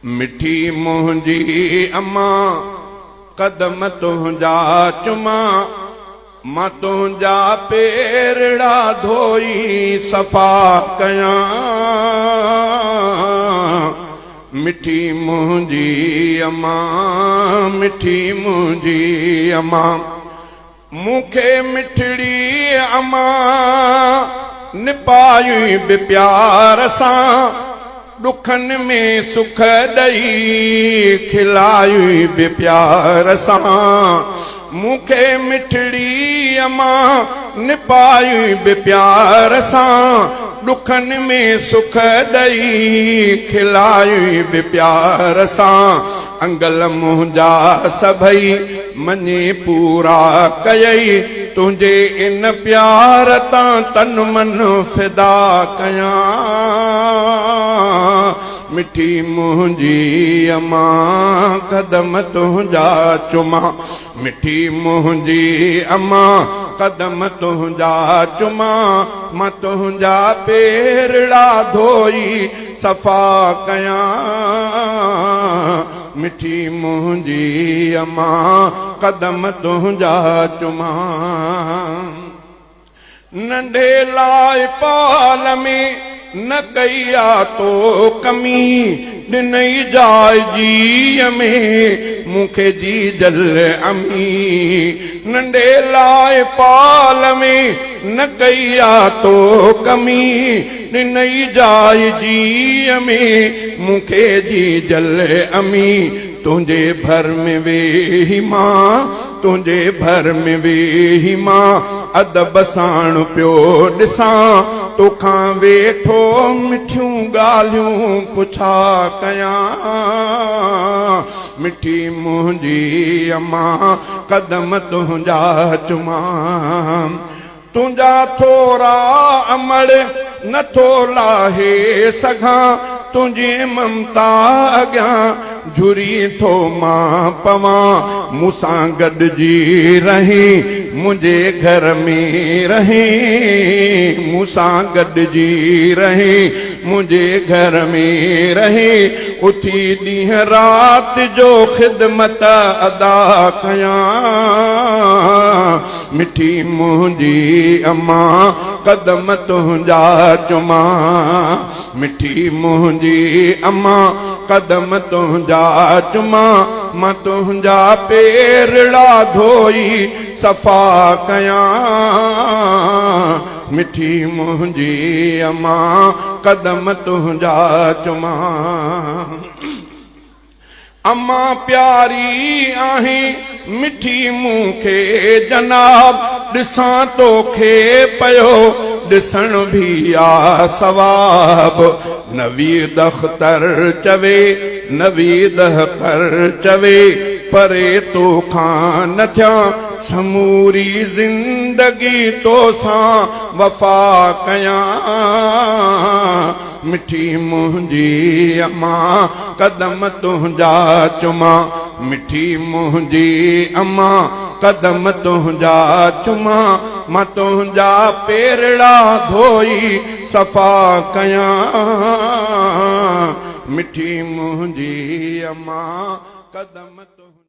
مٺي منهنجي امان، قدم تنهنجا چمان، مان تنهنجا پيرڙا ڌوئي صفا ڪيان. مٺي منهنجي امان، مٺي منهنجي امان. مون کي مٺڙي امان نپايئي به پيار سان، ڏکن ۾ سک ڏئي کلايئي به پيار سان. مون کي مٺڙي امان نپايئي به پيار سان، ڏکن ۾ سک ڏئي کلايئي به پيار سان. انگل منهنجا سڀئي مڃي پورا ڪيئي، تنهنجي ان پيار تان تن من فدا ڪيان. مٺي منهنجي امان قدم تنهنجا چمان، مٺي منهنجي امان قدم تنهنجا چمان، مان تنهنجا پيرڙا ڌوئي صفا ڪيان. مٺي منهنجي امان قدم تنهنجا چمان. ننڍي لاء پال ۾ نه ڪئي آ تو ڪمي، ڏنئي جاء جيء ۾ مون کي جيجل امي. ننڍي لاء پال ۾ نه ڪئي آ تو ڪمي، ڏنئي جاء جيء ۾ مون کي جيجل امي. تنهنجي ڀر ۾ ويهي مان، تنهنجي ڀر ۾ ويهي مان ادب ساڻ پيو ڏسان، توکان ويٺو مٺيون ڳالهيون پڇا ڪيان. مٺي منهنجي امان قدم تنهنجا چمان. تنهنجا ٿورا امڙ نه ٿو لاهي سگهان، تنهنجي ممتا اڳيان جهري ٿو مان پوان. مون سان گڏجي رهين، منهنجي گهر ۾ رهين، مون سان گڏجي رهين، منهنجي گهر ۾ رهين، اٿي ڏينهن رات جو خدمت ادا ڪيان. مٺي منهنجي امان قدم تنهنجا چمان، مٺي منهنجي امان قدم تنهنجا چمان، مان تنهنجا پيرڙا ڌوئي صفا ڪيان. مٺي منهنجي امان قدم تنهنجا چمان. امان پياري آهين مٺي مون کي جناب، ڏسان توکي پيو ڏسڻ ڀي آ ثواب. نويد اختر چوي نويد اختر چوي پري توکان نه ٿيان، سموري زندگي توسان وفا ڪيان. مٺي منهنجي امان قدم تنهنجا چمان، مٺي منهنجي امان قدم تنهنجا چمان، مان تنهنجا پيرڙا ڌوئي صفا ڪيان. مٺي منهنجي امان قدم.